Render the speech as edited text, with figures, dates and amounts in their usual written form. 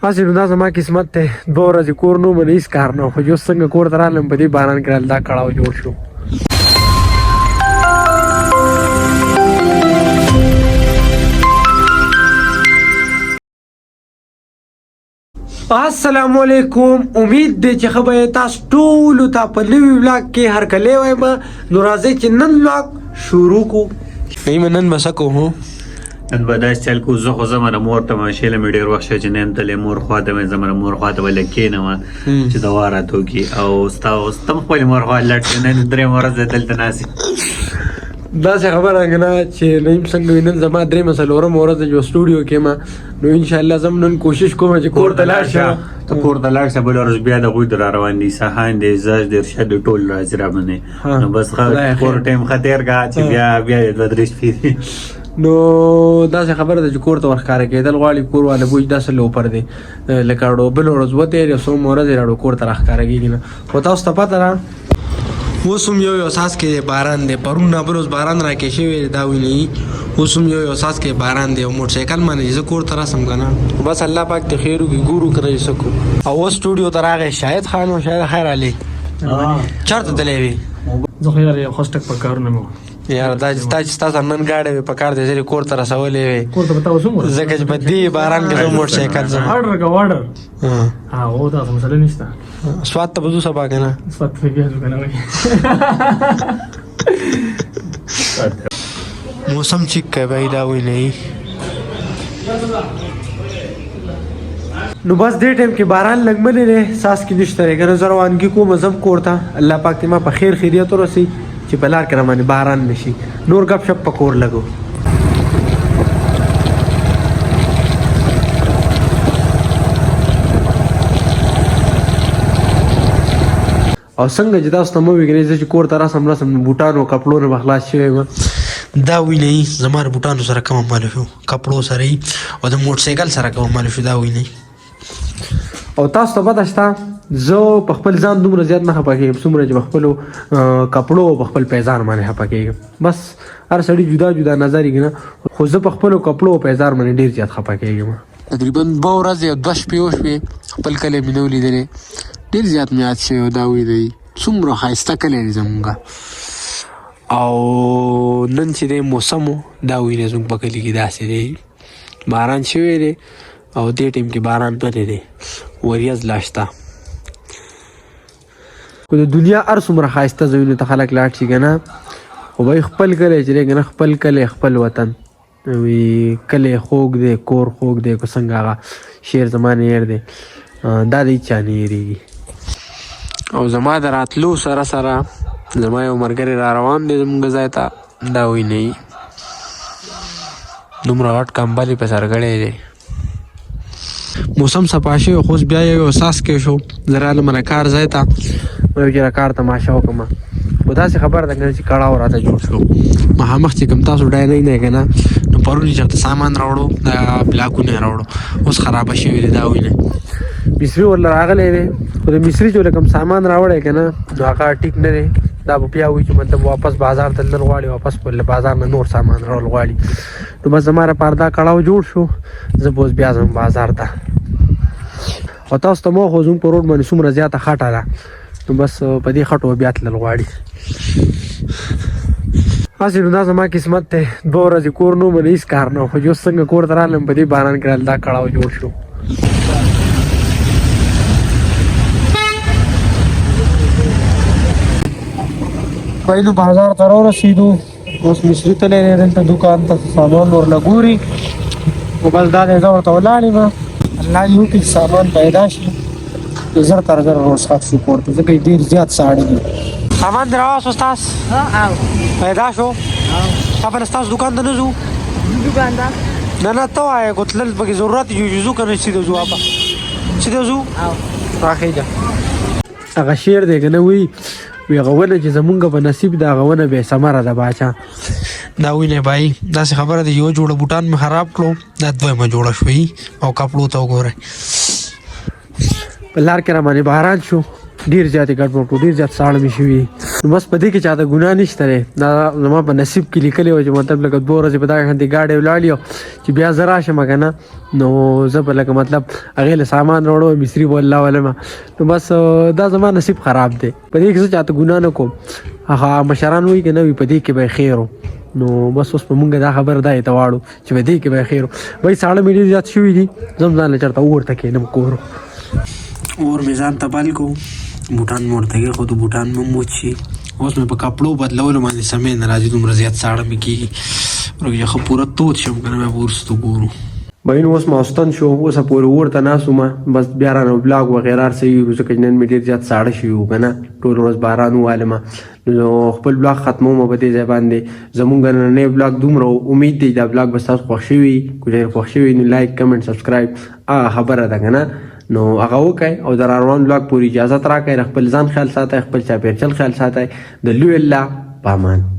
هسې نو دا زما قسمت دی، 2 ورځې کور نه وم، هېڅ کار نه، خو چې اوس څنګه کور ته رالم په دې باران کې راله دا کړاو جوړ شو. السلام علیکم، امید دی چې ښه به یې. تاسو ټولو ته په نوي ولاګ کې هرکلی وایم. نو راځئ چې نن ولاګ شروع کړو. نعیمه نن به څه کوو؟ نن به داسې چل کوو، زه خو ځم د مور ته، ماشې له مې ډېر وخت شوی چې نه یم تللی مور خوا ته، مې ځم د مور خوا ته به لږ کښېنم چې دوا راته وکړي، او ستا اوس ته هم خپلې مور خوا لاړ شې. نن درېیمه ورځ ده دلته ناست یم. داسې خبره که نه چې نعیم څنګه وي، نن زما درېیمه څلورمه ورځ ده چې سټوډیو کې یم، نو انشاءالله زه هم نن کوشش کوم چې کور ته لاړ شم. ته کور ته لاړ شه، بله ورځ بیا د هغوی در روان دي، سهان دی، زاج دی، ارشاد دی، ټول راځي را باندې، نو بس ښه کور ټایم ښه تېر کړه چې بیا بیا یې 2-3 شپې دي. نو داسې خبره ده چې کور ته ورښکاره کېدل غواړي، کور والا بوج داسې لوپر دی لکه اړو بل ورځ وتی یو څو ورځې راړو کور ته راښکاره کېږي نه. خو تاسو ته پته ده اوس هم یو یو څاڅکی دی باران دی، پرون نه بل ورځ باران راکې شوی دی، دا ویني اوس هم یو یو څاڅکی باران دی. او موټرسایکل باندې چې زه کور ته راسم که نه، بس الله پاک دې خیر وکړي، ګورو که نه چې څه کوو. او اوس سټوډیو ته راغی شاهد خان. او شاهد خیر علي چېرته تللی وي؟ زه خو یاره یو خاص ټک په کارونه مې وو. یاره دا چې تا چې ستا سره نن ګاډی وي په کار دی، زه دې کور ته رسولی وی، کور ته به تا اوس هم ورسوم، ځکه چې په دې باران کې زه موټرسایکل ځم. آرډر کوه آرډر. ها هو دا خو مسله نشته. سوات ته به ځو سبا که نه؟ سوات ته بیا ځو که نه وایي. موسم چیک کوي بھائی، دا وینئ. نو بس دې ټایم کې باران لګمنې دی، څاڅکي نشته دی که نه. زه روانګي کوم ځم کور ته، الله پاک دې ما په خیر خیریت ورسوي چې په لار کې راباندې باران نه شي. نور ګپ شپ په کور لګو. او څنګه چې تاسو ته مو ویل زه چې کور ته راسم راسم نو بوټانو کپړو نه به خلاص شوی یم. دا وینئ زما د بوټانو سره کوم عمل شو، کپړو سره او د موټرسایکل سره کوم عمل شو، دا وینئ. او تاسو ته پته شته زه په خپل ځان دومره زیات نه خفه کېږم څومره چې په خپلو کپړو او په خپل پیزار باندې خفه کېږم. بس هر سړي جدا جدا نظر یې نه، خو زه په خپلو کپړو او پیزار باندې ډېر زیات خفه کېږم. تقریبا 2 ورځې او 2 شپې وشوې خپل کلی مې نه و لیدلی، ډېر زیات مې یاد شوی. او دا وینئ څومره ښایسته کلی دی زمونږ. او نن چې دی موسم و، دا وینئ زموږ په کلي کې داسې دی، باران شوی دی او دې ټایم کې باران پرې دی، وریځ لا شته. خو د دنیا هر څومره ښایسته ځایونو ته خلک لاړ شي که نه، خو به خپل کلی چې دی که نه، خپل کلی خپل وطن وي، کلی خوږ دی، کور خوږ دی، که څنګه هغه شعر زما نه هېر دی، دا د هېچا نه هېرېږي. او زما د راتلو سره سره زما یو ملګری را روان دی زموږ ځای ته، دا وینئ دومره غټ کمبل یې په سر کړی دی. موسم صفا شوی خو اوس بیا یو څاڅکی شو. زه رالم د کار ځای ته، ویل چې د کار تماشه وکړم، خو داسې خبره ده که نه چې کړاو راته جوړ شو. مخامخ چې کوم تاسو ډای نه دی که نه، نو پرون یې چېرته سامان راوړو، دا بلاکونه یې راوړو، اوس خرابه شوي دي. دا وینئ مصري ورله راغلی دی، خو د مصري چې کوم سامان راوړی که نه، نو هغه ټیک نه دی. دا به بیا وایي چې مطلب واپس بازار ته تلل غواړي، واپس په بازار نه نور سامان راوړل غواړي. نو بس زما لپاره دا کړاو جوړ شو، زه به اوس بیا ځم بازار ته. او تاسو ته مو خو زموږ په روډ باندې څومره زیاته خټه ده، نو بس په دې خټو بیا تلل غواړي. هسې نو دا زما قسمت دی، 2 ورځې کور نه وم، هېڅ کار نه، خو چې اوس څنګه کور ته رالم په دې باران کې راله دا کړاو جوړ شو. پایلو بازار ته راورسېدو، اوس مصري تللی دی دلته دوکان ته سامان ورله ګوري. نو بس دا دی زه ورته ولاړ یم، الله دې وکړي چې سامان پیدا شي، زر تر زر رخصت شو کور ته، ځکه ډېر زیات ساړه دي. سامان دې راوست استاد؟ پیدا شو؟ بل ستاسو دوکان ته نه ځو؟ دوکان ته نه نه، ته وایې که تلل پکې ضرورت یو چې ځو که نه، سیده ځو اپا، سیده ځو. راخېږه. هغه شعر دی که نه، وایي وي هغه ونه چې زمونږ په نصیب ده هغه ونه بې ثمره ده باچا. دا وینې بای داسې خبره ده، یوه جوړه بوټان مې خراب کړو، دا دویمه جوړه شوې. او کپړو ته وګورئ، په لار کې راباندې باران شو، ډېر زیات یې ګډوډ کړو، ډېر زیات ساړه مې شوي. نو بس په دې کې چاته ګناه نشته دی، دا زما په نصیب کې لیکلی و چې مطلب لکه 2 ورځې په دغه شانتې ګاډی ولاړ یو چې بیا زه راشم که نه، نو زه به لکه مطلب هغې له سامان راوړم، مصري به الله ولمه. نو بس دا زما نصیب خراب دی، په دې کې زه چاته ګناه نه کوم. هغه مشران وایي که نه وي په دې کې به یې خیر و. نو بس اوس په مونږ دا خبره دا ته واړو چې په دې کې به یې خیر و. بھائی ساړه مې ډېر زیات شوي دي، زه هم ځان له چېرته اور ته کښېنم. کور اور مې ځان ته بل کو، بوټان مې ورته کېښودو، بوټان مې هم وچ شي. اوس مې په کپړو بدلولو باندې سمې نه راځي، دومره زیات ساړه مې کېږي. ورکه چې ښه پوره تود شم که نه بیا به وروسته ګورو. بهین اوس ماستن شو، اوسه پورې اور ته ناست وم، بس بیا رانه بلاګ وغیره هر څه یو، ځکه چې نن مې ډېر زیات ساړه شوي وو که نه، ټوله ورځ باران ووالم. نو خپل بلاګ ختموم په دې ځای باندې. زمونږ نننی بلاګ دومره و، امید دی دا بلاګ به ستاسو خوښ شوي. که ډېر خوښ شوي نو لایک، کمنټ، سبسکرایب هغه خبره ده که نه، نو هغه وکړئ. او د روان بلاګ پورې اجازت راکړئ. د خپل ځان خیال ساتئ، خپل چاپېرچل خیال ساتئ. د لوی الله په امان.